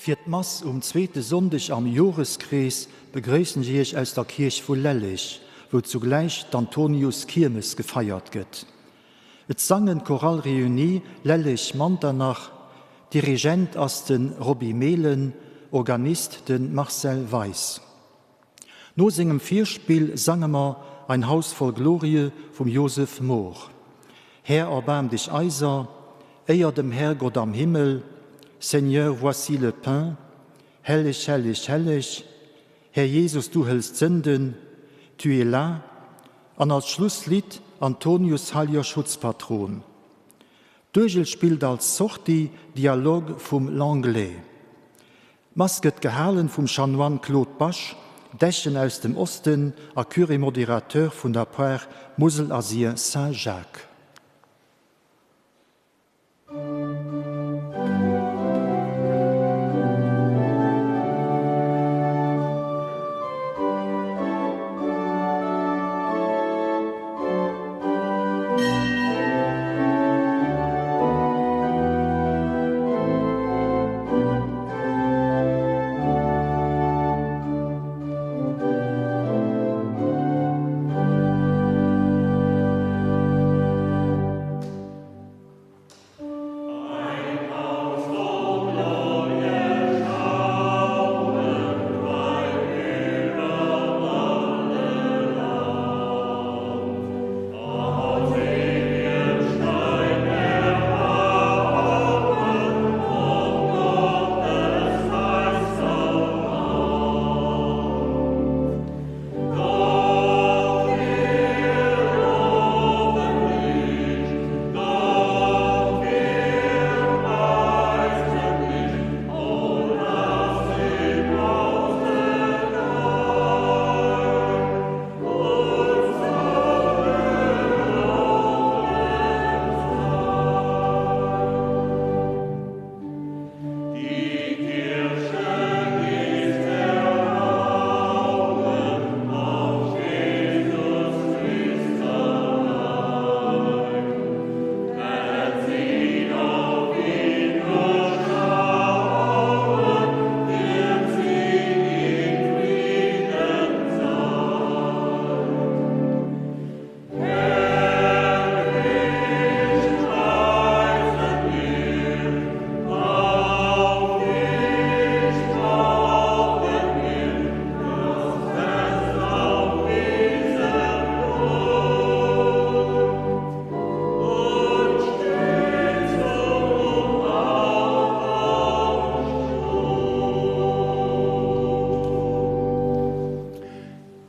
Fir d'Mass um zweete Sonndeg am Joreskrees begréissen ech Iech aus der Kierch vu Lelleg, wou zugläich d'Antonius-Kiermes gefeiert gëtt. Et sangen d'Chorale Réunie Lelleg-Manternach, Dirigent ass de Roby Mehlen, Organist de Marcel Weis. No sengem Virspill sange mer Ein Haus voll Glorie vum Joseph Mohr. Här erbaarm dech eiser, Éier dem Herrgott am Himmel, Seigneur voici le pain, Helleg, helleg, helleg, Här Jesus du hëls d'Sënden, Tu es là, an als Schlusslidd Antonius heiliger Schutzpatron. D'Uergel spillt als Sortie Dialogue vum Langlais. D'Mass gëtt gehalen vum Chanoine Claude Bache, Dechen aus dem Osten a Curé modérateur vun der Poar Musel a Sir Saint-Jacques.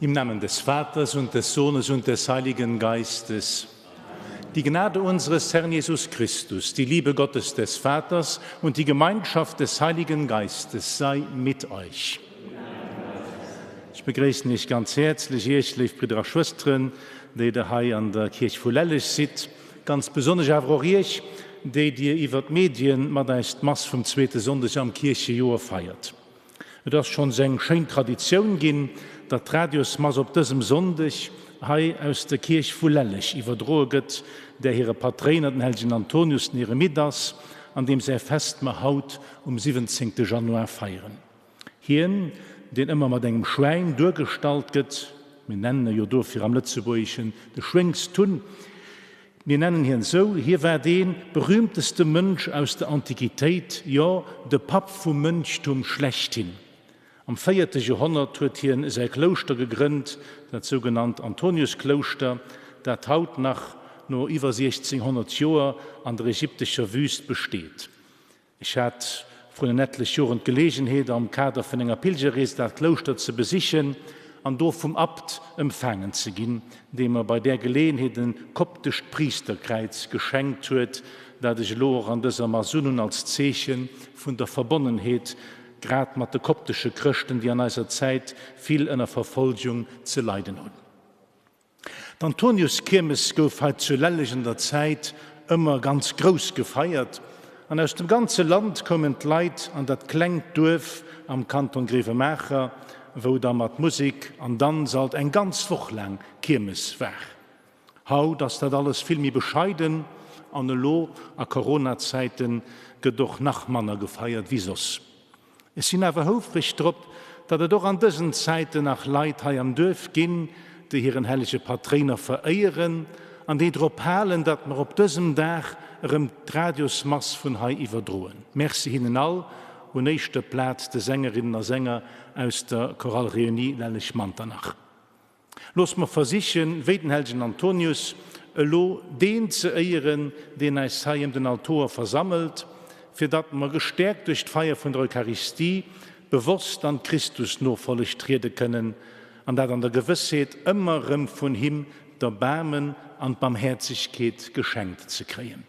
Im Namen des Vaters und des Sohnes und des Heiligen Geistes. Die Gnade unseres Herrn Jesus Christus, die Liebe Gottes des Vaters und die Gemeinschaft des Heiligen Geistes sei mit euch. Ech begréissen Iech ganz häerzlech, Iech, léif Bridder a Schwësteren, déi Der hei an der Kierch vu Lelleg sidd, ganz besonnesch awer och Iech, déi Dir iwwer d'Medien mat eis d'Mass vum zweete Sonndeg am Kierchejoer feiert. Et ass schonns eng schéin Traditioun ginn, datt d'Radiosmass op dësem Sonndeg hei aus der Kierch vu Lelleg iwwerdroe gëtt, där hire Patréiner den hellegen Antonius den Eremit ass, an deem säi Fest mer haut um 17. Januar feieren. Hien, deen ëmmer mat engem Schwäin duergestallt gëtt, mir nennen e jo dofir am Lëtzebuergeschen de Schwéngstunn, Mir nennen hien sou, hie war dee berühmteste Mönch aus der Antiquitéit, jo, de Papp vum Mönchtum schlechthin. Am véierte Joerhonnert huet hien säi Klouschter gegrënnt, dat sougenannt Antoniusklouschter, dat haut nach no iwwer 1600 Joer an der ägyptescher Wüst besteet. Ech hat vrun en etlech Joren d'Geleegenheet, am Kader vun enger Pilgerrees dat Klouschter ze besichen an do vum Abt empfaangen ze ginn, dee mer bei där Geleeënheet en koptescht Priisterkräiz geschenkt huet, dat ech elo och an dëser Mass unhunn als Zeeche vun der Verbonnenheet grad mat de koptesche Chrëschten, déi an eiser Zäit vill ënner Verfolgung ze leiden hunn. D'Antoniuskiermes gouf hei zu Lelleg an der Zäit ëmmer ganz grouss gefeiert an aus dem ganze Land koumen d'Leit an dat klengt Duerf am Kanton Grevenmacher, wou da mat Musik an Danz alt eng ganz Woch laang Kiermes war. Haut ass dat alles vill méi bescheiden an elo a Corona-Zäite gëtt och nach manner gefeiert wéi soss. Ech sinn awer houfreg drop, datt et och an dësen Zäiten nach Leit hei am Duerf ginn, déi hiren hellege Patréiner veréieren an déi drop halen, datt mer op dësem Dag erëm d'Radiosmass vun hei iwwerdroen. Merci hinnen all, un éischter Plaz de Sängerinnen a Sänger aus der Chorale Réunie Lelleg-Manternach. Looss mer versichen, wéi den hellegen Antonius, elo deen ze éieren, deen eis hei ëm den Altoer versammelt, fir datt mer, gestäerkt duerch d'Feier vun der Eucharistie, bewosst an d'Christusnofolleg triede kënnen, an dat an der Gewëssheet, ëmmer erëm vun him d'Erbaarmen an d'Barmhäerzegkeet geschenkt ze kréien.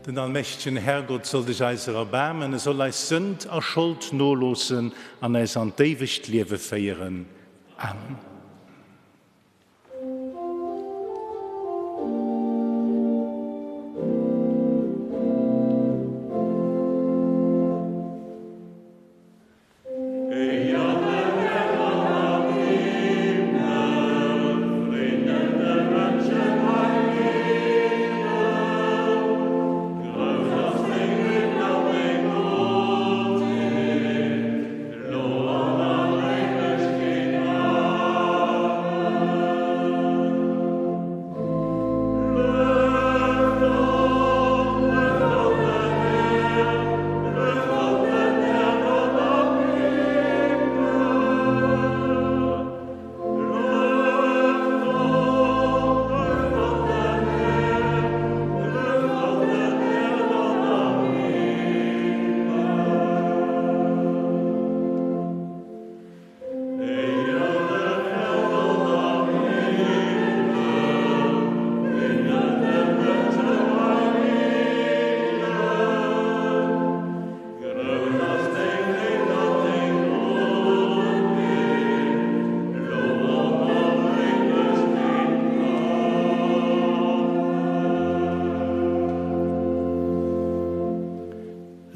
Den allmächtegen Herrgott soll sech eiser erbaarmen, e soll eis Sënd a Schold noloossen an äis an d'éiwegt Liewe féieren. Amen.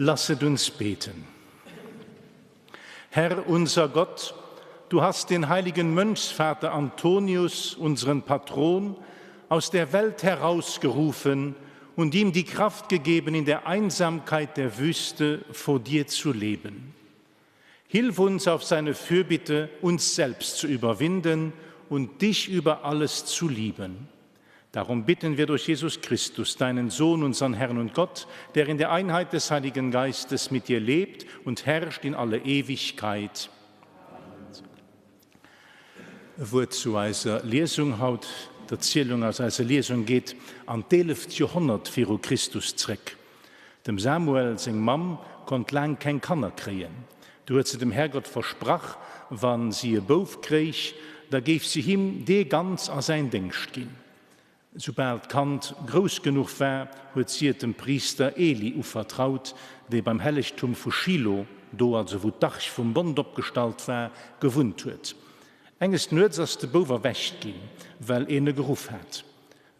Lasset uns beten. Herr unser Gott, du hast den heiligen Mönchsvater Antonius, unseren Patron, aus der Welt herausgerufen und ihm die Kraft gegeben, in der Einsamkeit der Wüste vor dir zu leben. Hilf uns auf seine Fürbitte, uns selbst zu überwinden und dich über alles zu lieben. Darum bitten wir durch Jesus Christus, deinen Sohn, unseren Herrn und Gott, der in der Einheit des Heiligen Geistes mit dir lebt und herrscht in alle Ewigkeit. E Wuert zu eiser Liesung haut. D'Erzielung aus eiser Liesung geet an d'eeleft Joerhonnert viru Christus zréck. Dem Samuel seng Mamm konnt laang keng Kanner kréien. Du huet se dem Härgott versprach, wa si e Bouf kréich, da géif si him dee ganz a säin Déngscht ginn. Soubal d'Kand grouss genuch war, huet si et dem Priister Eli uvertraut, dee beim Hellegtum vu Schilo, do also wou d'Arch vum Bond opgestallt war, gewunnt huet. Enges Nuets ass de Bouf erwächt ginn, well een e geruff hat.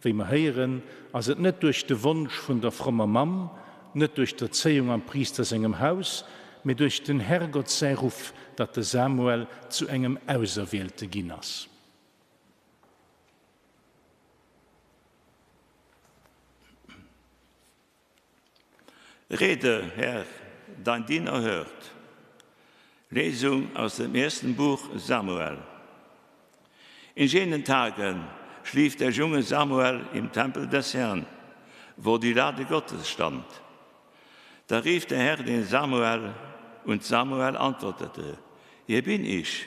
Wéi mer héieren, ass et net duerch de Wonsch vun der frommer Mamm, net duerch d'Erzéiung am Priister sengem Haus, mee duerch den Herrgott säi Ruff, datt de Samuel zu engem Auserwielte ginn ass. Rede, Herr, dein Diener hört. Lesung aus dem ersten Buch Samuel. In jenen Tagen schlief der junge Samuel im Tempel des Herrn, wo die Lade Gottes stand. Da rief der Herr den Samuel, und Samuel antwortete, Hier bin ich.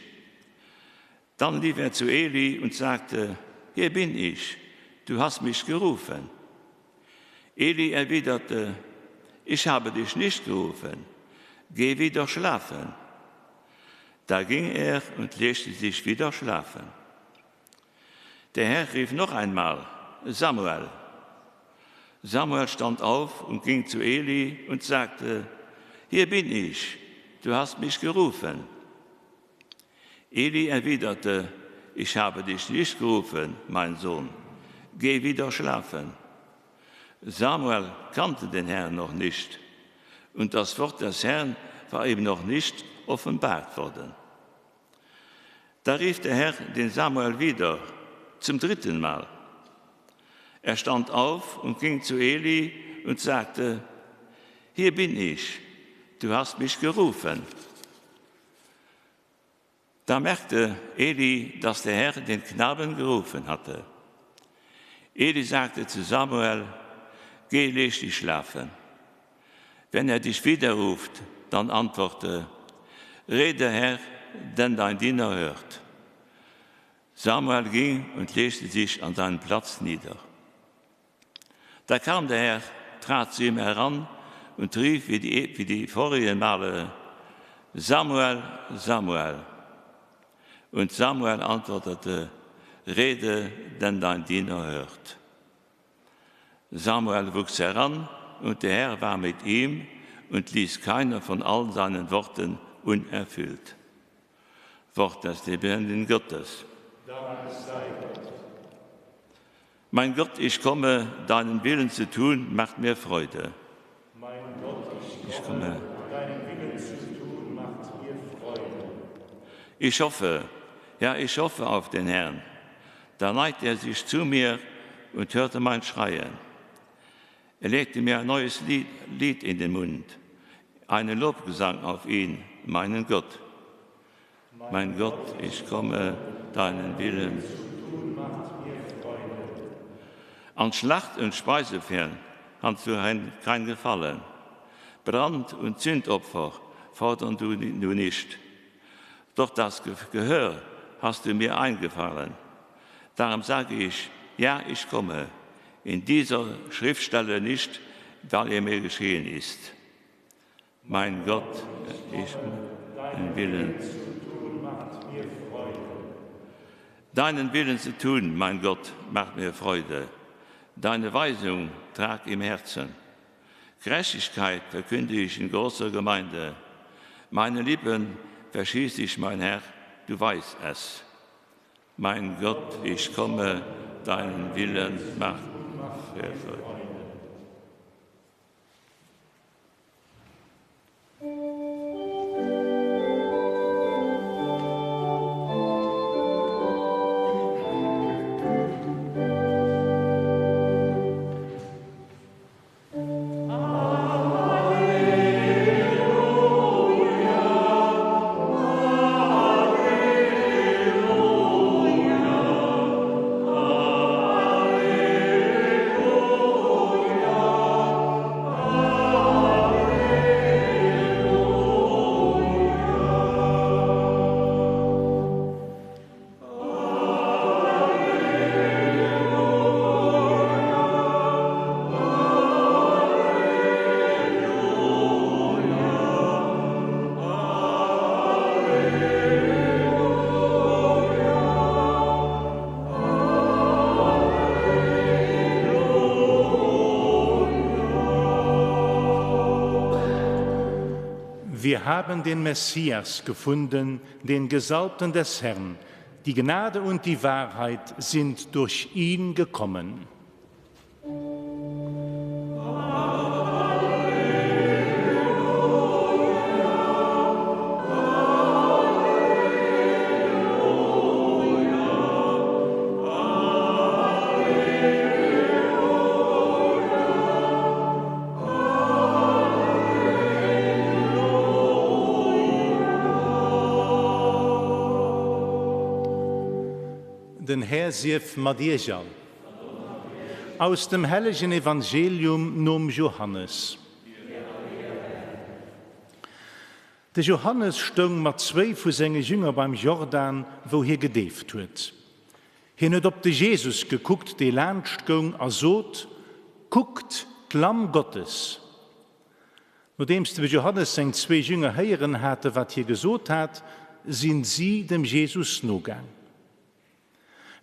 Dann lief er zu Eli und sagte, Hier bin ich, du hast mich gerufen. Eli erwiderte, Ich habe dich nicht gerufen, geh wieder schlafen. Da ging er und legte sich wieder schlafen. Der Herr rief noch einmal, Samuel. Samuel stand auf und ging zu Eli und sagte, Hier bin ich, du hast mich gerufen. Eli erwiderte, Ich habe dich nicht gerufen, mein Sohn, geh wieder schlafen. Samuel kannte den Herrn noch nicht, und das Wort des Herrn war ihm noch nicht offenbart worden. Da rief der Herr den Samuel wieder, zum dritten Mal. Er stand auf und ging zu Eli und sagte, Hier bin ich, du hast mich gerufen. Da merkte Eli, dass der Herr den Knaben gerufen hatte. Eli sagte zu Samuel, Geh, leg dich schlafen. Wenn er dich widerruft, dann antworte, Rede, Herr, denn dein Diener hört. Samuel ging und legte sich an seinen Platz nieder. Da kam der Herr, trat zu ihm heran und rief wie die, wie die vorigen Male, Samuel, Samuel. Und Samuel antwortete, Rede, denn dein Diener hört. Samuel wuchs heran und der Herr war mit ihm und ließ keiner von all seinen Worten unerfüllt. Wort des lebendigen Gottes. Dank sei Gott. Mein Gott, ich komme, deinen Willen zu tun, macht mir Freude. Mein Gott, ich komme, deinen Willen zu tun, macht mir Freude. Ich hoffe, ja, ich hoffe auf den Herrn. Da neigte er sich zu mir und hörte mein Schreien. Er legte mir ein neues Lied, Lied in den Mund, einen Lobgesang auf ihn, meinen Gott. Mein Gott, ich komme, deinen Willen zu tun, macht mir Freude. An Schlacht und Speisefern hast du kein Gefallen. Brand- und Zündopfer fordern du du nicht. Doch das Gehör hast du mir eingefallen. Darum sage ich, ja, ich komme, in dieser Schriftstelle nicht, weil er mir geschehen ist. Mein Gott, ich deinen Willen zu tun, macht mir Freude. Deinen Willen zu tun, mein Gott, macht mir Freude. Deine Weisung trag im Herzen. Gerechtigkeit verkünde ich in großer Gemeinde. Meine Lippen verschließe ich, mein Herr, du weißt es. Mein Gott, ich komme, deinen Willen macht mir Freude. Wir haben den Messias gefunden, den Gesalbten des Herrn. Die Gnade und die Wahrheit sind durch ihn gekommen. Den Här sief mat iech all. Aus dem hellegen Evangelium nom Johannes. De Johannes stoung mat zwéi vu senge Jünger beim Jordan, wou hie gedeeft huet. Hien huet op de Jesus gekuckt, dee laanscht goung, a sot, Kuckt, d'Lamm Gottes! Nodeems dem Johannes seng zwéi Jünger héieren hate wat hie gesot hat, sinn si dem Jesus nogaang.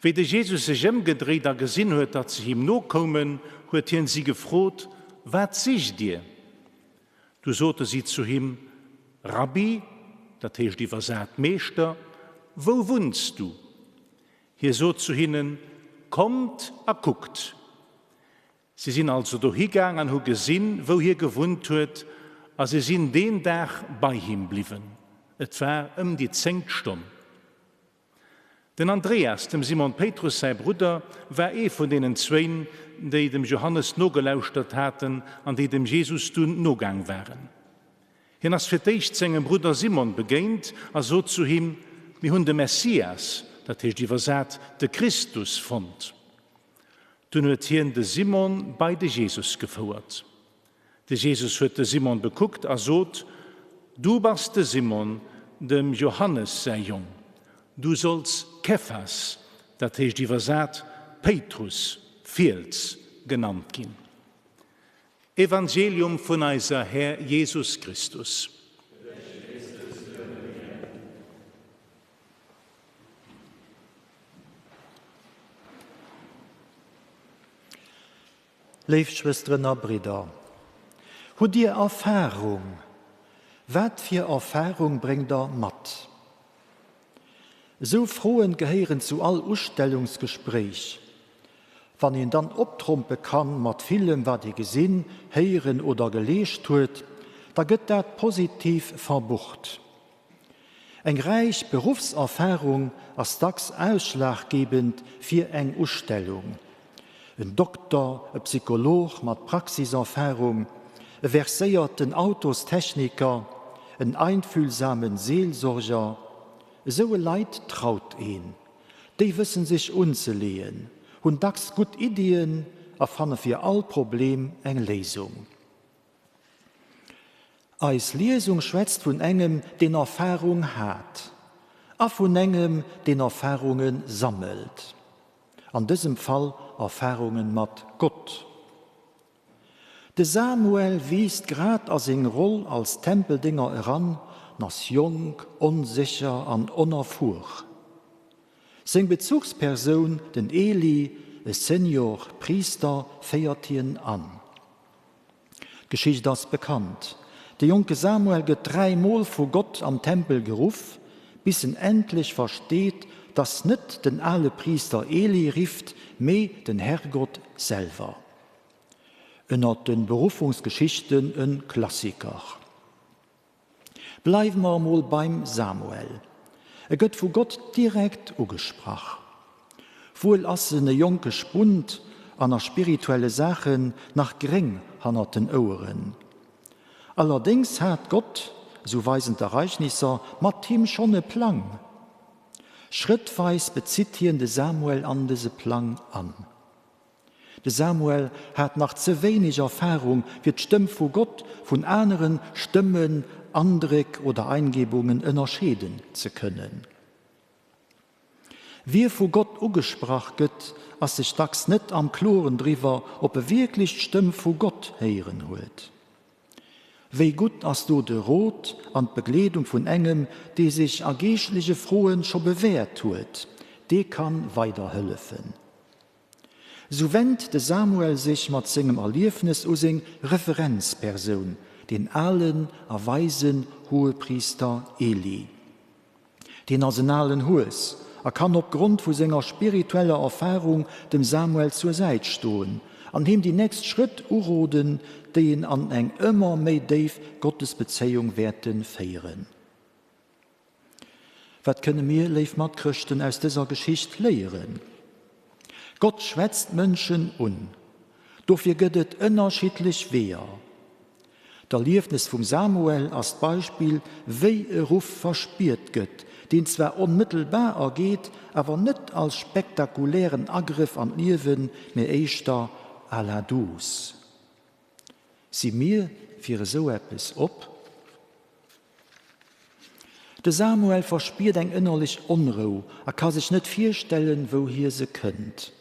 Wéi de Jesus sech ëmgedréit a gesinn huet, datt se him nokoumen, huet hien si gefrot, Wat sicht dir? Du sote si zu him, Rabbi, dat heescht iwwersat Meeschter, wou wunns du? Hie sot zu hinnen, Kommt a kuckt. Si sinn also dohi gaang an hu gesinn, wou hie gewunnt huet, a si sinn deen Dag bei him bliwwen. Et war ëm déi zéngt Stonn. Den Andreas, dem Simon Péitrus säi Brudder, war ee vun deenen zwéin, déi dem Johannes nogelauschtert haten an déi dem Jesus dunn nogaang waren. Hien ass fir d'éischt sengem Brudder Simon begéint a sot zu him, Mir hunn de Messias, dat heescht iwwersat, de Christus, fonnt. Dunn huet hien de Simon bei de Jesus gefouert. De Jesus huet de Simon bekuckt a sot, Du bass de Simon, dem Johannes säi Jong. Du solls Kephas, dat heescht iwwersat Péitrus, Fiels, genannt ginn. Evangelium vun eiser Här Jesus Christus. Léif Schwësteren a Bridder, hutt Dir Erfahrung? Wat fir Erfahrung bréngt Der mat? Esou Froen gehéieren zu all Ustellungsgespréich. Wann een dann optrompe kann mat villem wat ee gesinn, héieren oder geleescht huet, da gëtt dat positiv verbucht. Eng räich Beruffserfarung ass dacks ausschlaggebend fir eng Ustellung. En Dokter, e Psycholog mat Praxiserfarung, e verséierten Autostechniker, en einfühlsamen Seelsorger, esou e Leit traut een. Déi wëssen sech unzeleeën, hunn dacks gutt Iddien a fanne fir all Problem eng Léisung. Eis Liesung schwätzt vun engem, deen Erfarung hat, a vun engem, deen Erfarunge sammelt. An dësem Fall Erfarunge mat Gott. De Samuel wiisst grad a seng Roll als Tempeldénger eran, en ass jonk, onsécher an onerfuer. Seng Bezuchspersoun, den Eli, e Senior Priister, féiert hien an. D'Geschicht ass bekannt, De jonke Samuel gëtt dräimol vu Gott am Tempel geruff, bis en endlech versteet, dass net den ale Priister Eli rifft, mee den Herrgott selwer. Ënnert de Beruffungsgeschichten e Klassiker. Bleiwe mer emol beim Samuel. E gëtt vu Gott direkt ugesprach. Wuel ass en e jonke Spunt an a spirituelle Saachen nach gréng hannert den Oueren. Allerdéngs hat Gott, esou weisen d'Ereignisser, mat him schonn e Plang. Schrëttweis bezitt hien de Samuel an dëse Plang an. De Samuel hat nach ze wéineg Erfarung, fir d'Stëmm vu Gott vun anere Stëmmen, Andréck oder Eingebungen ënnerscheeden ze kënnen. Wie vu Gott ugesprach gëtt, ass sech dacks net am Kloren driwwer, ob e wierklech d'Stëmm vu Gott héieren huet. Wéi gutt ass do de Rot an d'Begleedung vun engem, dee sech a geeschtleche Froen scho bewäert huet, dee kann weiderhëllefen. Sou wennt de Samuel sech mat sengem Erliefnes u seng Referenzpersoun, deen alen a weisen Hohepriister Eli. Deen ass en alen Hues. a kann op Grond vu senger spiritueller Erfarung dem Samuel zur Säit stoen an him déi nächst Schrëtt uroden, déi en an eng ëmmer méi déif Gottesbezéiung wäerte féieren. Wat kënne mir, léif Matchrëschten, aus dëser Geschicht léieren? Gott schwätzt d'Mënschen un. Dofir gëtt et ënnerschiddlech Weeër. D'Erliefnes vum Samuel ass d'Beispill, wéi e Ruff verspiert gëtt, deen zwar onmëttelbar ergeet, awer net als spektakulären Agrëff an d'Liewen, mee éischter à la douce. Si mir fir esou eppes op? De Samuel verspiert eng ënnerlech Onrou a ka sech net virstellen, wouhier se kënnt.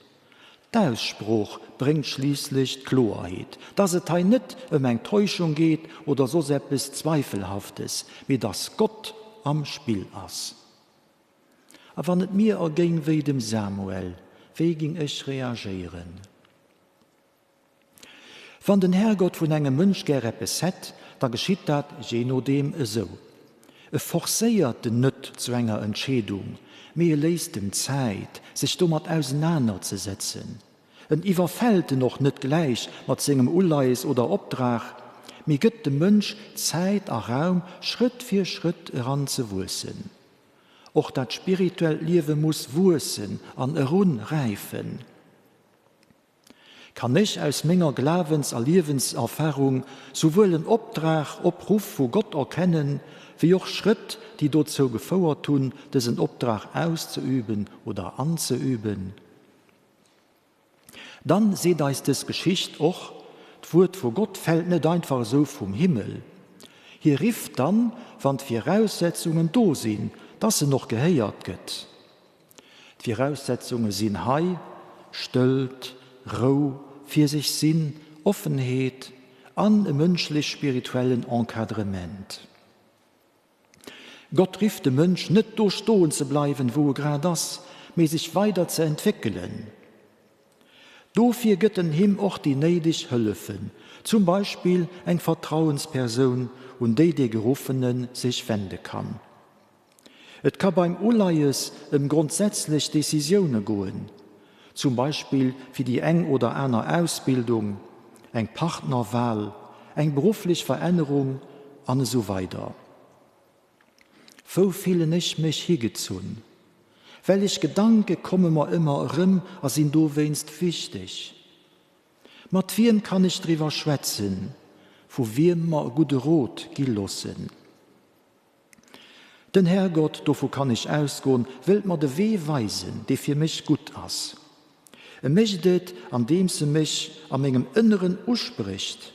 D'Aussprooch bréngt schliisslech d'Kloerheet, dass et hei net ëm eng Täuschung geet oder soss eppes Zweifelhaftes, mee dass Gott am Spill ass. A wann et mir ergéing wéi dem Samuel, wéi ging ech reagéieren? Wann den Herrgott vun engem Mënsch gär eppes hätt, da geschitt dat jee nodeem esou, E forcéiert en net zu enger Entscheedung, mee e léisst em Zäit, sech domat ausenanerzesetzen. En iwwerfält en och net gläich mat sengem Uleies oder Opdrag, mee gëtt dem Mënsch Zäit a Raum, Schrëtt fir Schrëtt eran ze wuessen. Och dat spirituellt Liewe muss wuessen an erun räifen. Kann ech aus menger Glawens a Liewenserfarung souwuel en Opdrag, Opruff vu Gott erkennen, wéi och Schrëtt, déi dozou gefouert hunn, dësen Opdrag auszeüben oder anzeüben? Dann seet eis dës Geschicht och, D'Wuert vu Gott fält net einfach esou vum Himmel. Hie rifft dann, wann d'Viraussetzungen do sinn, dass en och gehéiert gëtt. D'Viraussetzunge sinn hei, Stëllt, Rou, fir sech sinn, Offenheet an e mënschlech-spirituellen Encadrement. Gott rifft de Mënsch net do stoen ze bleiwen, wou e grad ass, mee sech weider ze entwéckelen. Dofir gëtt en him och déi néideg Hëllefen, zum Beispill eng Vertrauenspersoun, un déi dee Geruffene sech wende kann. Et ka beim Uleies ëm grondsätzlech Decisioune goen, zum Beispill fir déi eng oder aner Ausbildung, eng Partnerwal, eng berufflech Verännerung an esou weider Wou fillen ech mech higezunn? Wellech Gedanke komme mer ëmmer erëm a sinn dowéinst wichteg? Mat wiem kann ech driwwer schwätzen, vu wiem mer e gudde Rot gi loossen? Den Härgott, dovu kann ech ausgoen, wëllt mer de Wee weisen, dee fir mech gutt ass. E mécht et, andeems e mech a mengem Ënneren usprécht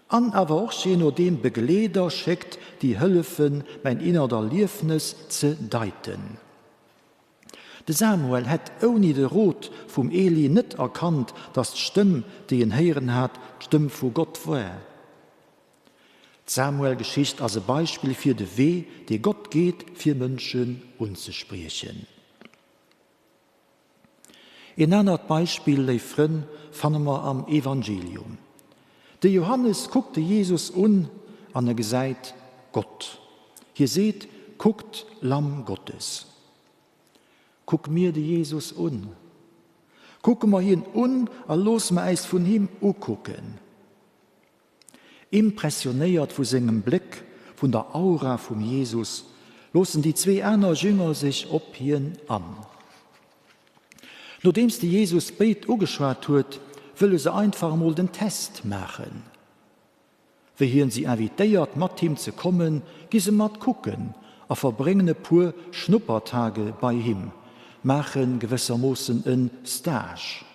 an awer och jee nodeem Begleeder schéckt, déi hëllefen, mäin innert Erliefnes ze deiten. De Samuel hätt ouni de Rot vum Eli net erkannt, datt d'Stëmm, déi en héieren hat, d'Stëmm vu Gott war. D'Samuel-Geschicht ass e Beispill fir de Wee, dee Gott geet, fir Mënschen unzespriechen. Een anert Beispill, léif Frënn, fanne mer am Evangelium. De Johannes kuckt de Jesus un an e gesäit Gott. Hie seet, Kuckt, Lamm Gottes. Kucke mir de Jesus un. Kucke mer hien un a loosse mer äis vun him ukucken. Impressionéiert vu sengem Bléck, vun der Aura vum Jesus, loossen déi zwee aner Jünger sech op hien an. Nodeems de Jesus béid ugeschwat huet, wëlle se einfach emol den Test maachen. Wéi hien si invitéiert, mat him ze kommen, gi se mat kucken a verbréngen e puer Schnuppertage bei him, maache gewëssermoossen e Stage.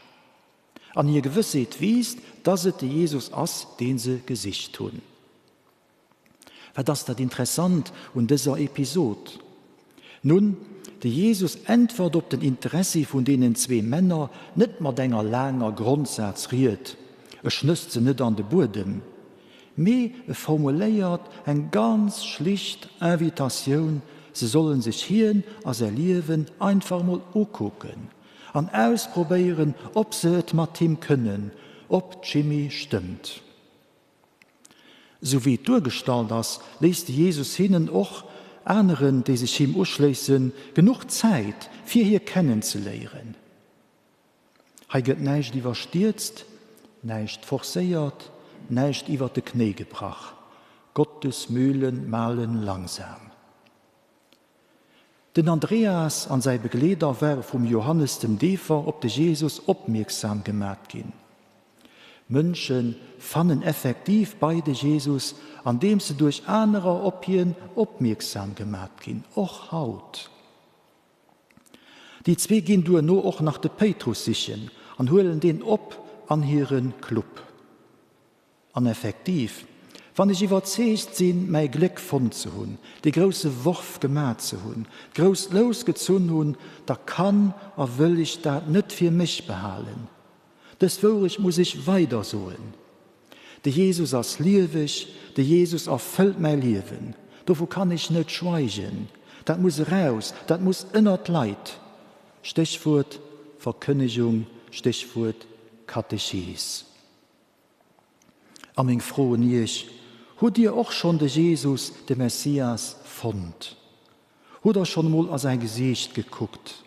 An hir Gewëssheet wiisst, dass et de Jesus ass, dee se gesicht hunn. Wat ass dat Interessant un dëser Episod? Nun, de Jesus äntwert op den Interessi vun deenen zwee Männer net mat enger laanger Grondsazried, e schnësst se net an de Buedem, mee e formuléiert eng ganz schlicht Invitatioun, se sollen sech hien a säi Liewen einfach mol ukucken. An ausprobéieren, ob se et mat him kënnen, ob d'Chimie stëmmt. Sou wéi et duergestallt ass, léisst de Jesus hinnen och Aneren, déi sech him uschléissen, genuch Zäit, fir hie kennenzeléieren. Hei gëtt näischt iwwerstierzt, näischt forcéiert, näischt iwwer de Knéi gebrach. Gottes Mühlen mahlen langsam. Den Andreas an säi Begleeder ware vum Johannes dem Deefer op de Jesus opmierksam gemat ginn. Mënsche fannen effektiv bei de Jesus, andeems se duerch anerer op hien opmierksam gemat ginn, och haut. Déi zwee ginn duerno och nach de Péitrus sichen an huelen deen op an hire Club. An effektiv, wann ech iwwerzeegt sinn, mäi Gléck fonnt ze hunn, dee grousse Worf gemat ze hunn, d'grousst Lous gezunn hunn, da kann a wëll ech dat net fir mech behalen. Dës Wourecht muss ech weidersoen. De Jesus ass lieweg, de Jesus erfëllt mäi Liewen. Dovu kann ech net schweigen. Dat muss eraus, dat muss ënnert d'Leit. Stéchwuert Verkënnegung, Stéchwuert Katechees. A meng Fro un Iech, Hutt Dir och schonn de Jesus, de Messias, fonnt? Hutt Der schonn emol a säi Gesiicht gekuckt?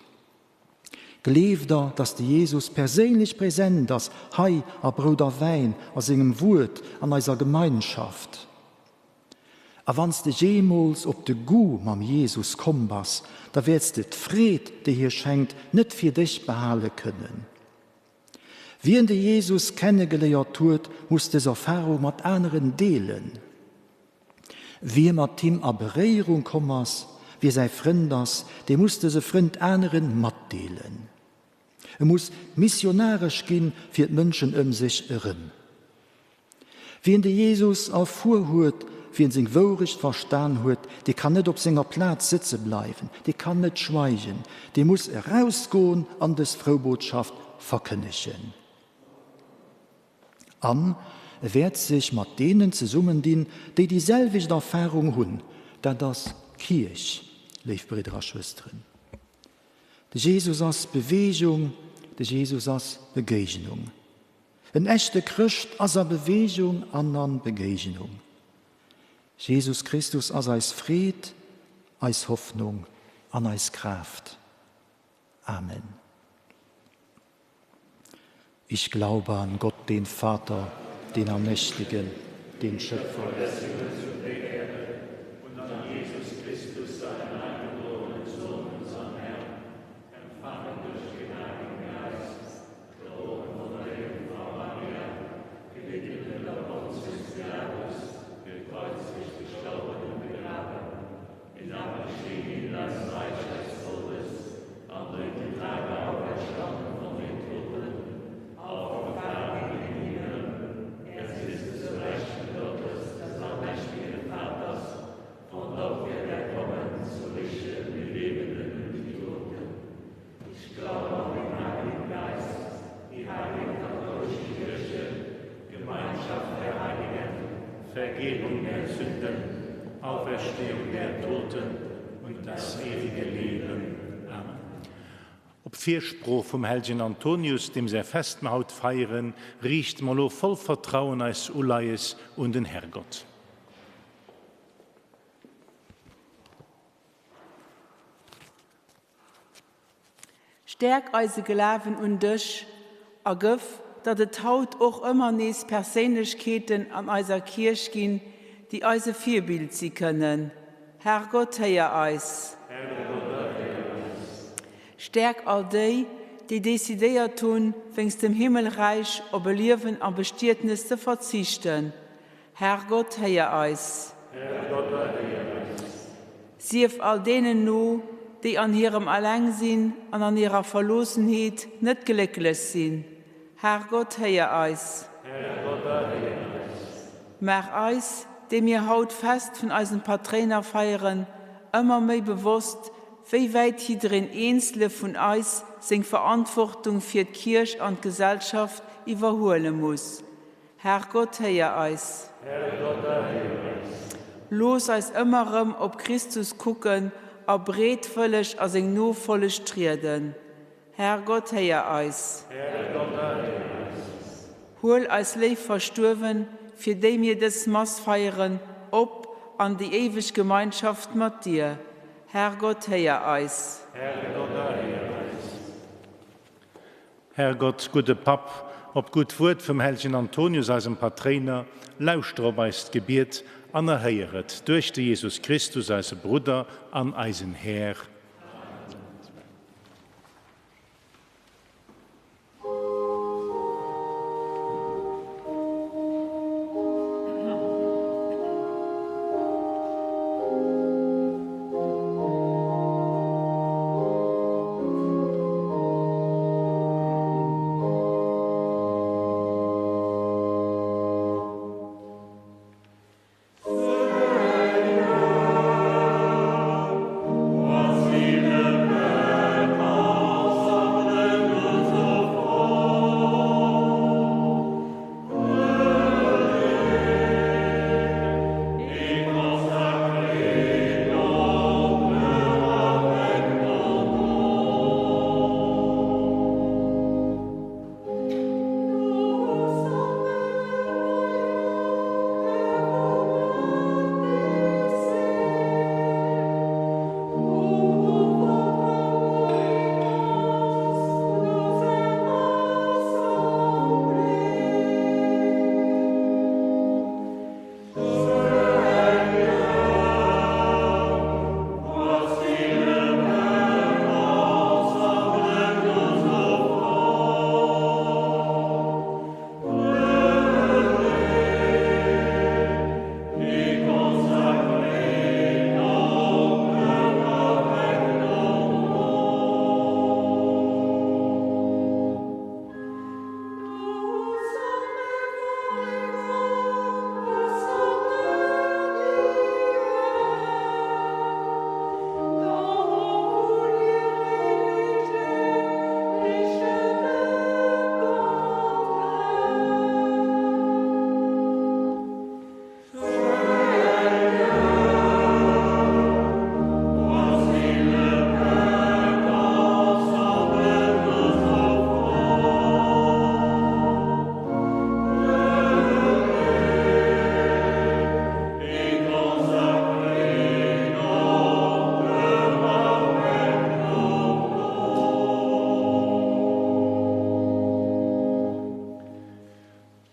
Gleeft Der, dass de Jesus perséinlech present ass, hei a Brout a Wäin, a sengem Wuert, an eiser Gemeinschaft? A wann s de jeemools op de Goût mam Jesus komm bass, da wäerts de d'Freed, déi hie schenkt, net fir dech behale kënnen. Wien de Jesus kennegeléiert huet, muss dës Erfarung mat aneren deelen. Wie mat him a Beréierung komm ass, wie säi Frënd ass, dee muss dëse Frënd aneren matdeelen. E muss missionaresch ginn fir d'Mënschen ëm sech erëm. Wien de Jesus erfuer huet, wien seng Wourecht verstan huet, dee kann net op senger Plaz sëtze bleiwen, dee kann net schweigen, dee muss erausgoen an dës frou Botschaft verkënnegen. An e wäert sech mat deenen zesummendinn, déi déi selwecht Erfarung hunn, dat ass d'Kierch, léif Bridder a Schwësteren. De Jesus ass Beweegung, de Jesus ass Begéignung. En echte Chrëscht ass a Beweegung an an Begéignung. Jesus Christus ass eis Freed, eis Hoffnung an eis Kraaft. Amen. Ich glaube an Gott, den Vater, den Allmächtigen, den Schöpfer des Himmels und der Erde, und an Jesus Christus, seinen eingeborenen Sohn, unseren Herrn, empfangen durch den Heiligen Geist, geboren von der Jungfrau Maria, gelitten unter Pontius Pilatus, gekreuzigt, gestorben und begraben, hinabgestiegen in das Reich des Todes, am dritten Tage auferstanden von den Toten, aufgefahren in den Himmel, er sitzt zur Rechten Gottes, des allmächtigen Vaters, von dort wird er kommen, zu richten die Lebenden und die Toten. Ich glaube an den Heiligen Geist, die heilige katholische Kirche, Gemeinschaft der Heiligen, Vergebung der Sünden, Auferstehung der Toten und das ewige Leben. Amen. Op d'Firsprooch vum hellgen Antonius, deem säi Fest mer haut feieren, riichte mer elo voll Vertrauen eis Uleies un den Herrgott. Stäerk eise Glawen un dech a gëff, datt et haut och ëmmer nees Perséinlechkeeten an eiser Kierch ginn, déi eis e Virbild si kënnen. Herrgott, héier eis. Stäerk all déi, déi decidéiert hunn, wéinst dem Himmelräich op e Liewen am Bestietnes ze verzichten. Herrgott, héier eis. Herrgott, erhéier eis. Sief all deenen no, déi an hirem Allengsinn an an hirer Verloossenheet net glécklech sinn. Herrgott, héier eis. Herrgott, erhéier eis. Maach eis, déi mir haut d'Fest vun eisem Patréiner feieren, ëmmer méi bewosst, wéi wäit jiddereen eenzele vun eis seng Verantwortung fir d'Kierch an d'Gesellschaft iwwerhuele muss. Herrgott, héier eis. Herrgott, erhéier eis. Looss eis ëmmer erëm op Christus kucken a breetwëlleg a seng Nofolleg trieden. Herrgott, héier eis. Herrgott, erhéier eis. Huel eis léif Verstuerwen, fir déi mir dës Mass feieren, op. an déi éiweg Gemeinschaft mat dir. Herrgott, héier eis. Herrgott, erhéier eis. Herrgott, gudde Papp, op d'gutt Wuert vum hellegen Antonius, eisem Patréiner, lauschter op eist Gebiet an erhéier et, duerch de Jesus Christus, eise Brudder an eisen Här.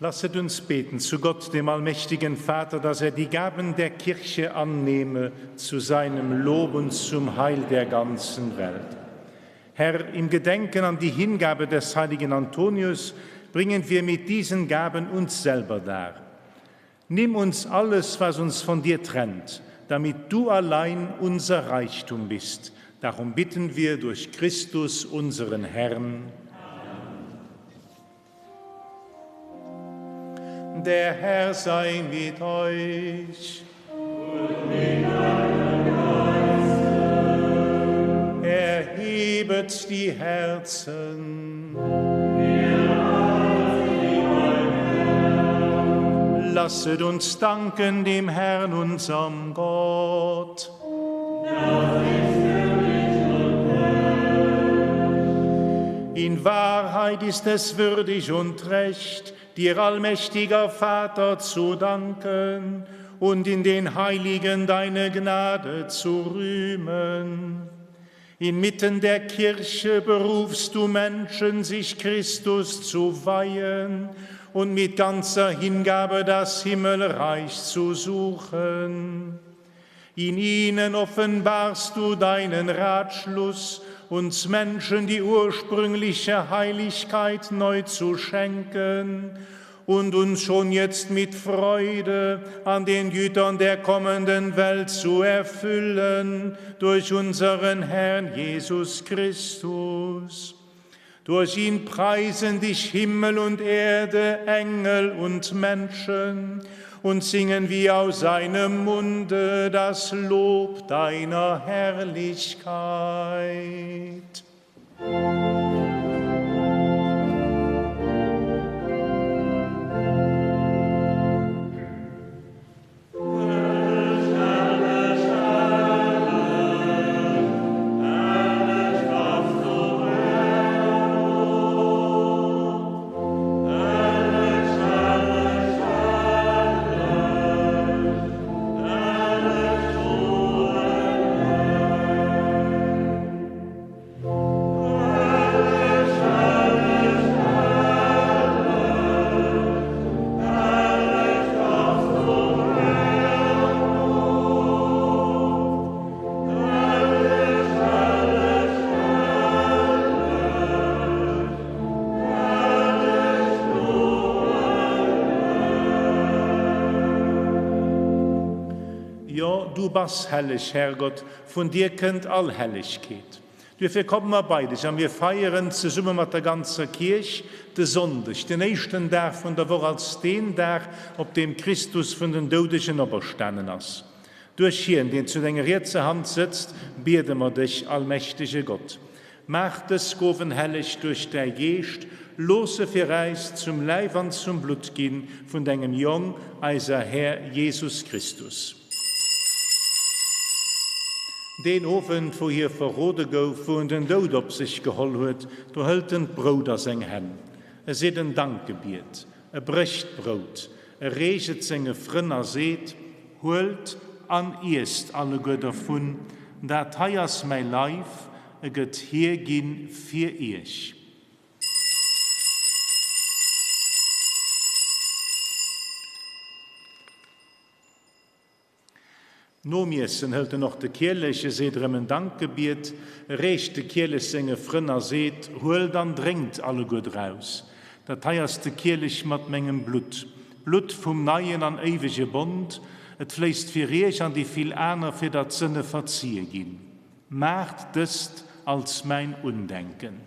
Lasset uns beten zu Gott, dem allmächtigen Vater, dass er die Gaben der Kirche annehme zu seinem Lob und zum Heil der ganzen Welt. Herr, im Gedenken an die Hingabe des heiligen Antonius bringen wir mit diesen Gaben uns selber dar. Nimm uns alles, was uns von dir trennt, damit du allein unser Reichtum bist. Darum bitten wir durch Christus, unseren Herrn. Der Herr sei mit euch. Und mit deinem Geiste. Erhebet die Herzen. Wir haben sie beim Herrn. Lasset uns danken dem Herrn, unserem Gott. Das ist würdig und recht. In Wahrheit ist es würdig und recht, dir allmächtiger Vater zu danken und in den Heiligen deine Gnade zu rühmen. Inmitten der Kirche berufst du Menschen, sich Christus zu weihen und mit ganzer Hingabe das Himmelreich zu suchen. In ihnen offenbarst du deinen Ratschluss, uns Menschen die ursprüngliche Heiligkeit neu zu schenken und uns schon jetzt mit Freude an den Gütern der kommenden Welt zu erfüllen durch unseren Herrn Jesus Christus. Durch ihn preisen dich Himmel und Erde, Engel und Menschen und singen wir aus seinem Munde das Lob deiner Herrlichkeit. Du bass helleg, Herrgott, vun dir kënnt all Hellegkeet. Duerfir komme mer bei dech a mir feieren zesumme mat der ganzer Kierch de Sonndeg, den éischten Dag vun der Woch, als deen Dag, op deem Christus vun den Doudegen operstanen ass. Duerch hien, deen zu denger rietser Hand sëtzt, biede mer dech, allmächtege Gott, Maach dës Gowen helleg duerch däi Geescht, looss se fir äis zum Läif an zum Blutt ginn vun dengem Jong, eiser Här Jesus Christus. Deen Owend, wou hie verrode gouf, wou en den Doud op sech geholl huet, do hëlt en d'Brout a seng Hänn, e seet en Dankgebiet, e brécht d'Brout, e reecht et senge Frënn a seet, Huelt an iesst alleguer dervun, dat hei ass mäi Leif, e gëtt hierginn fir iech. Nom Iessen hëlt en och de Kielech, e seet erëm en Dankgebiet, e reecht de Kielech senge Frënn a seet, Huelt an drénkt alleguer draus, dat hei ass de Kielech mat mengem Blutt, d'Blutt vum neien an éiwege Bond, et fléisst fir iech an déi vill aner, fir datt d'Sënne verzie ginn. Maacht dëst als mäin Undenken.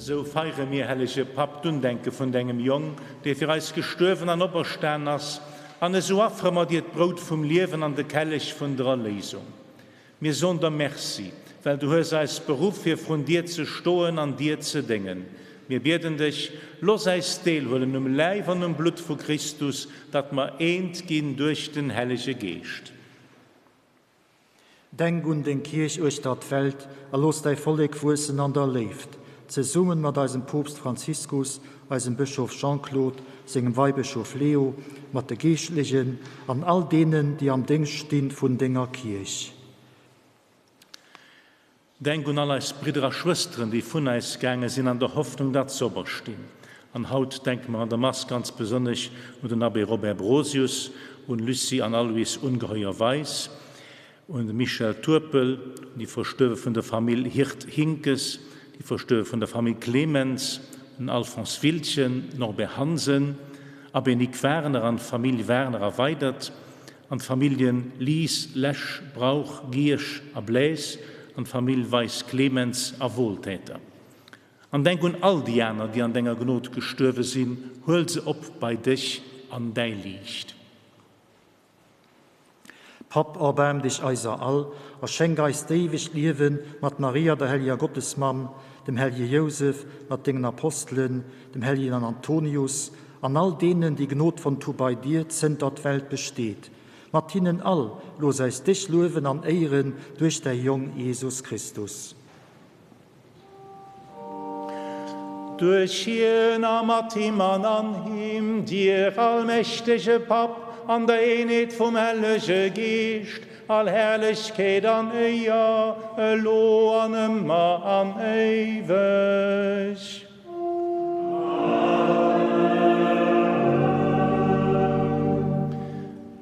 Sou feiere mir, hellege Papp, d'Undenke vun dengem Jong, dee fir eis gestuerwen an operstan ass, an esou affere mer dir d'Brout vum Liewen an de Kellech vun der Erléisung. Mir soen der Merci, well du hues eis beruff, fir vrun dir ze stoen an dir ze déngen. Mir bieden dech, looss äis deelhuelen um Läif an um Blutt vu Christus, datt mer eent ginn duerch den Hellege Geescht. Denk un deng Kierch uechter d'Welt a looss däi Vollek wuessen an der Léift, zesummen mat eisem Poopst Franziskus, eisem Bëschof Jean-Claude, sengem Weibëschof Leo, mat de Geeschtlechen an all deenen, déi am Déngscht sti vun denger Kierch. Denk un all eis Bridder a Schwësteren, déi vun eis gaange sinn, an der Hoffnung, datt se operstinn. An haut denke mer an der Mass ganz besonnesch un den Abbé Robert Brosius, un Lucie an Alois Ungeheuer-Weis, un de Michel Turpel, un déi Verstuerwe vun der Famill Hirt-Hinkes, déi Verstuerwe vun der Famill Clemens, un Alphonse Wildchen, Norbert Hansen, Abbé Nic Werner an d'Famill Werner a Weidert, an d'Familljen Lies, Lesch, Brauch, Giersch a Blaise, an d'Famill Weis-Clemens a Wohltäter. An denk un all déi aner, déi an denger Gnod gestuerwe sinn, huel se op bei dech an däi Liicht. Papp, erbaarm dech eiser all a schenk eis d'éiwegt Liewen mat Maria, der helleger Gottesmamm, dem hellege Jousef, mat dengen Apostelen, dem hellegen Antonius. An all deenen, déi Gnod fonnt hu bei dir, zënter d'Welt besteet. Mat hinnen all looss eis dech luewen an éieren duerch däi Jong Jesus Christus. Duerch hien a mat him an an him, dir allmächtege Papp, an der Eenheet vum Hellege Geescht, all Herrlechkeet an Éier, elo an ëmmer an éiweg.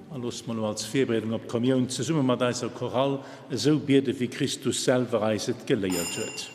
A loosst mer elo als Virbereedung op d'Kommioun zesumme mat eiser Chorale esou biede wéi Christus selwer eis et geléiert huet.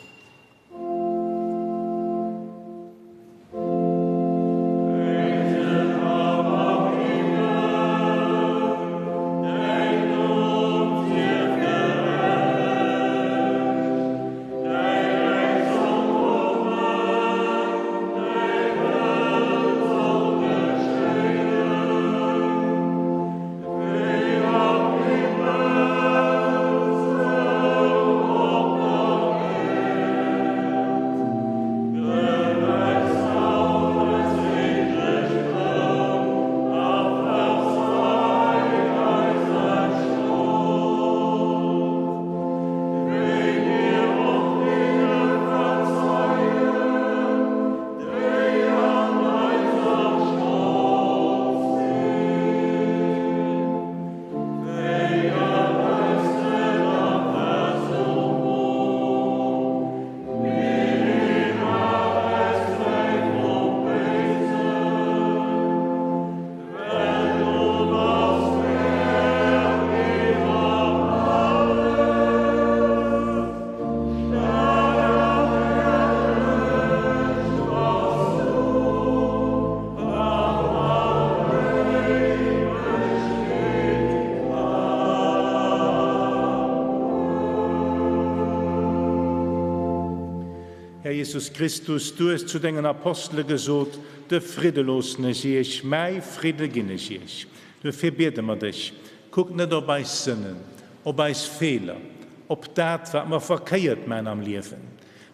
Här Jesus Christus, du hues zu dengen Apostele gesot, De Fridde loossen ech iech, mäi Fridde ginn ech iech. Duerfir biede mer dech, Kuck net op eis Sënnen, op eis Feeler, op dat, wat mer verkéiert man am Liewen,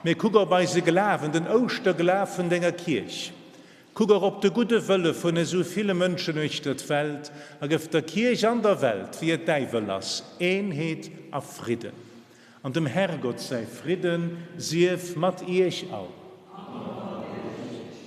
mee kuck op eise Glawen, den Ouschterglaf vun denger Kierch. Kuck och op de gudde Wëlle vun esou ville Mënschen uechter d'Welt a gëff der Kierch an der Welt, wéi et däi Wëll ass, Eenheet a Fridden. An dem Herrgott säi Fridden sief mat iech all. An och mat iech.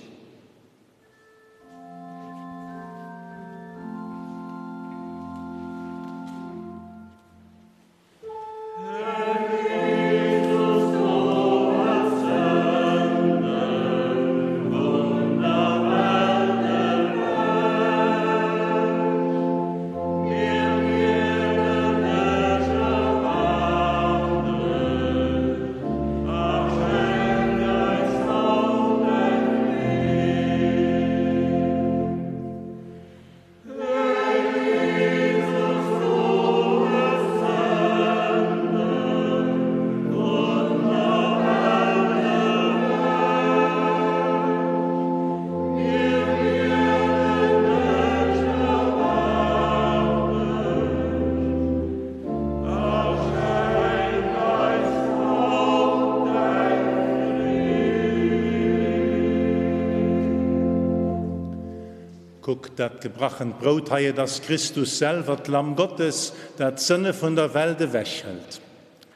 Kuckt, dat gebrachent Brout hei, et ass Christus selwer, d'Lamm Gottes, dat d'Sënne vun der Welt ewechhëlt.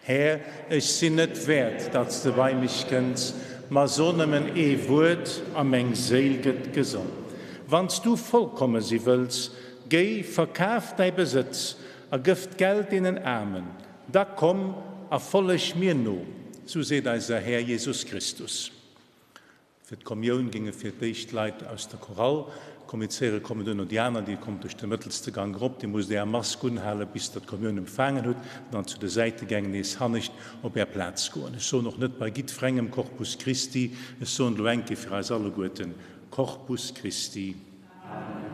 Här, ech sinn net wäert, datt s de bei mech kënns, ma so nëmmen ee Wuert, a meng Séil gëtt gesond. Wann s du vollkomme si wëlls, géi, verkaf däi Besëtz a gëff d'Geld deenen Aarmen, da komm a folleg mir no. Sou seet eiser Här Jesus Christus. Fir d'Kommioun géinge fir d'éischt d'Leit aus der Chorale kommunizéieren, kommen duerno déi aner, Dir kommt duerch de mëttelste Gank erop, Dir musst Är Mask unhalen, bis Der d'Kommioun empfaangen hutt, an dann zu de Säitegäng nees hannescht op Är Plaz goen. Ech soen och net bei giddferengem Corpus Christi, ech soen elo eng Kéier fir eis alleguerten, Corpus Christi. Amen.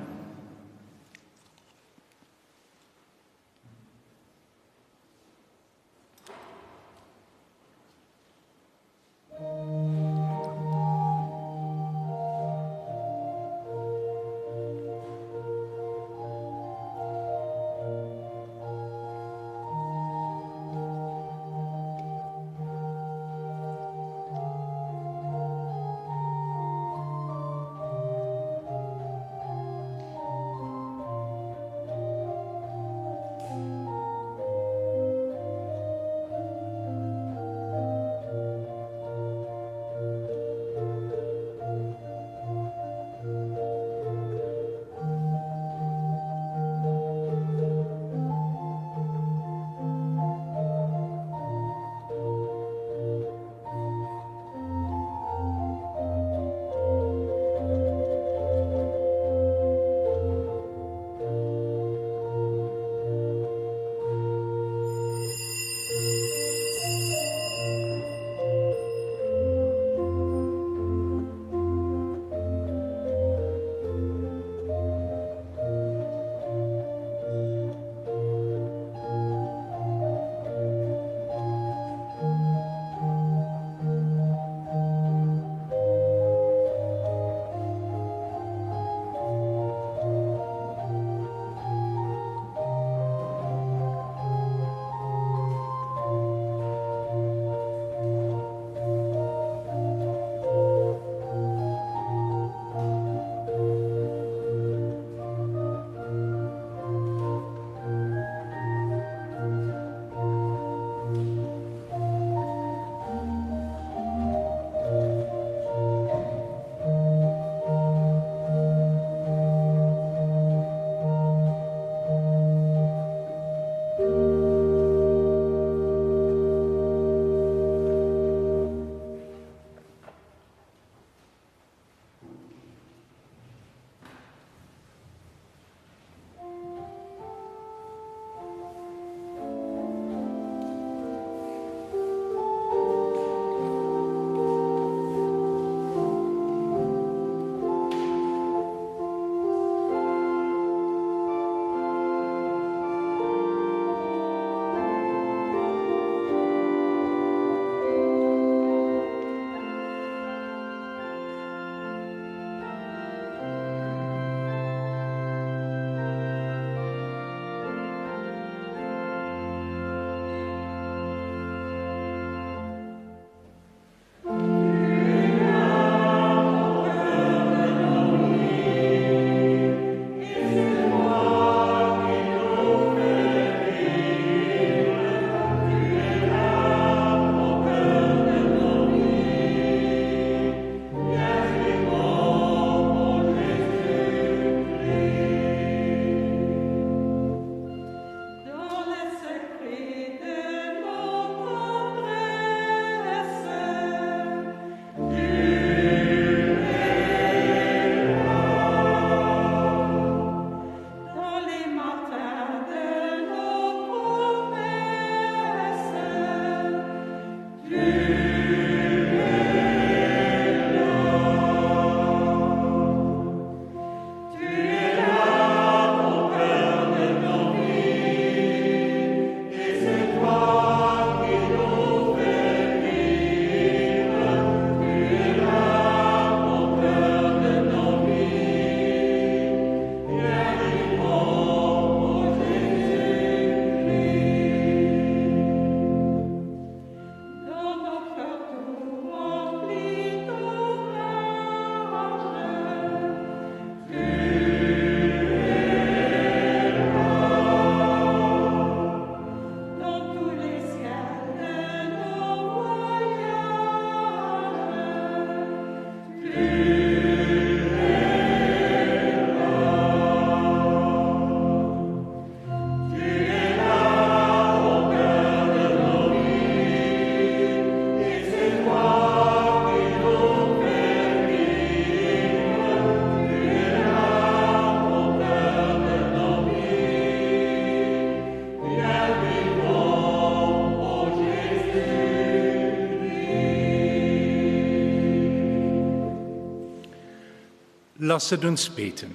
Lasset uns beten.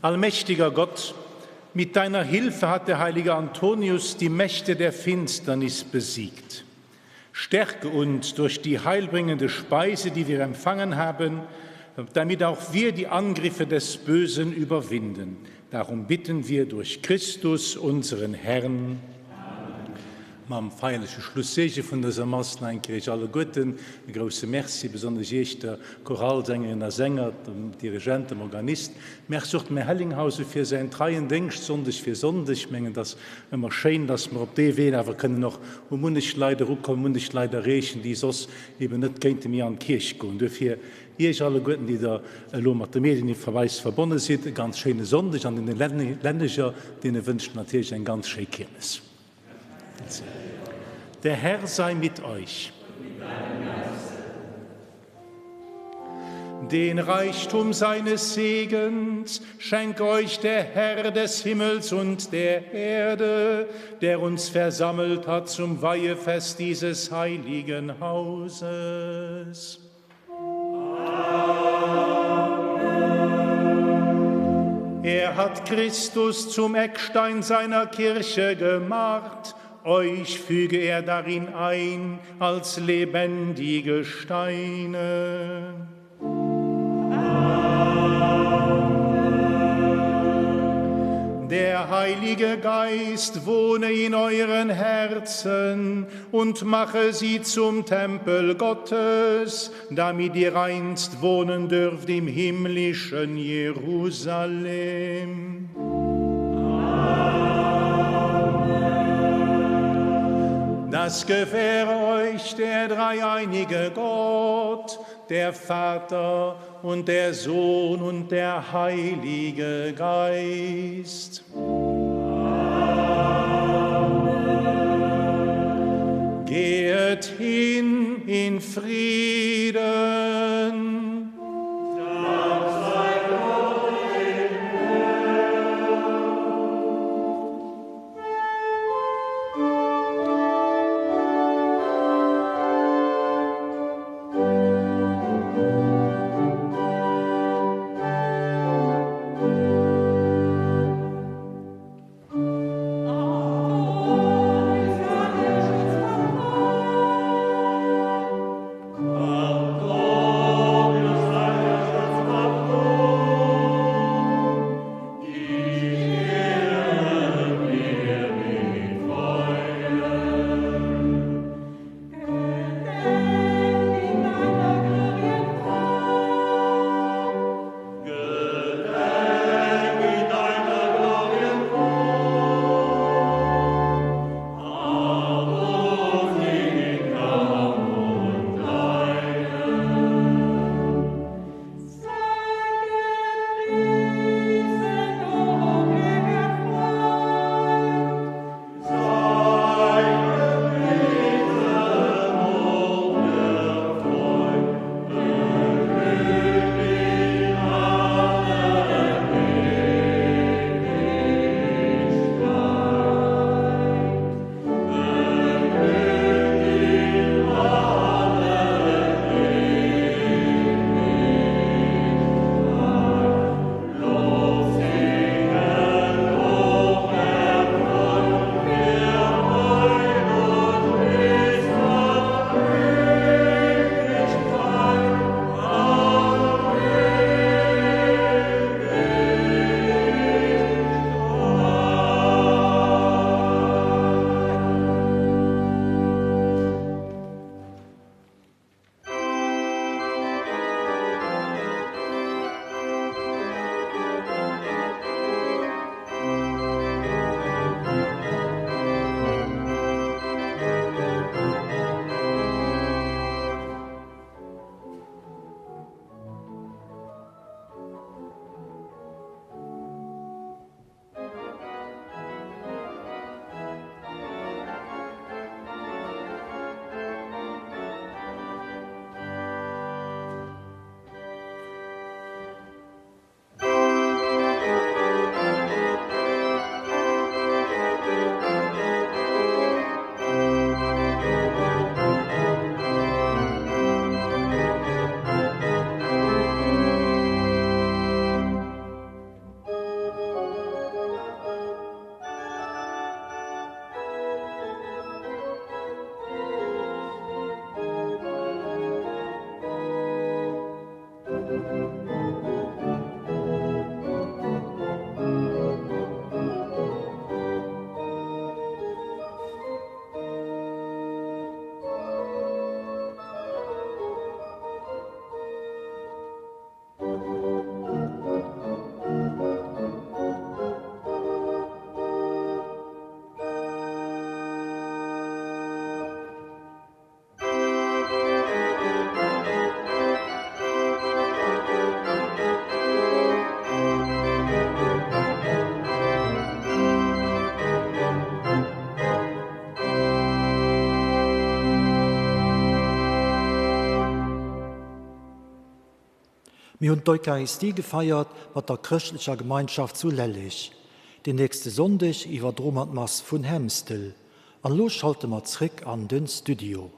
Allmächtiger Gott, mit deiner Hilfe hat der heilige Antonius die Mächte der Finsternis besiegt. Stärke uns durch die heilbringende Speise, die wir empfangen haben, damit auch wir die Angriffe des Bösen überwinden. Darum bitten wir durch Christus, unseren Herrn. Mam feierleche Schlusseege vun dëser Mass nach eng Kéier Iech alleguerten e grousse Merci, besonnesch Iech, der Choralsängerinnen a Sänger, dem Dirigent, dem Organist. Merci och dem Här Hellinghausen fir säin treien Déngscht Sonndeg fir Sonndeg. Ech mengen, et ass ëmmer schéin, dass mer op dee Wee awer kënnen och u munnech Leit erukommen, munnech Leit erreechen, déi soss eben net kéinte méi an d'Kierch goen. Duerfir Iech alleguerten, déi Der elo mat de Medien iwwer eis verbonne sidd, e ganz schéine Sonndeg an deene Lenneger, deene wënscht mer natierlech eng ganz schéi Kiermes. Der Herr sei mit euch. Den Reichtum seines Segens schenk euch der Herr des Himmels und der Erde, der uns versammelt hat zum Weihefest dieses heiligen Hauses. Er hat Christus zum Eckstein seiner Kirche gemacht, euch füge er darin ein als lebendige Steine. Der Heilige Geist wohne in euren Herzen und mache sie zum Tempel Gottes, damit ihr einst wohnen dürft im himmlischen Jerusalem. Das gewähre euch der dreieinige Gott, der Vater und der Sohn und der Heilige Geist. Amen. Gehet hin in Frieden. Mir hunn d'Eucharistie gefeiert mat der chrëschtlecher Gemeinschaft zu Lelleg. Den nächste Sonndeg iwwerdroe mer d'Mass vun Hemstel. An elo schalte mer zréck an den Studio.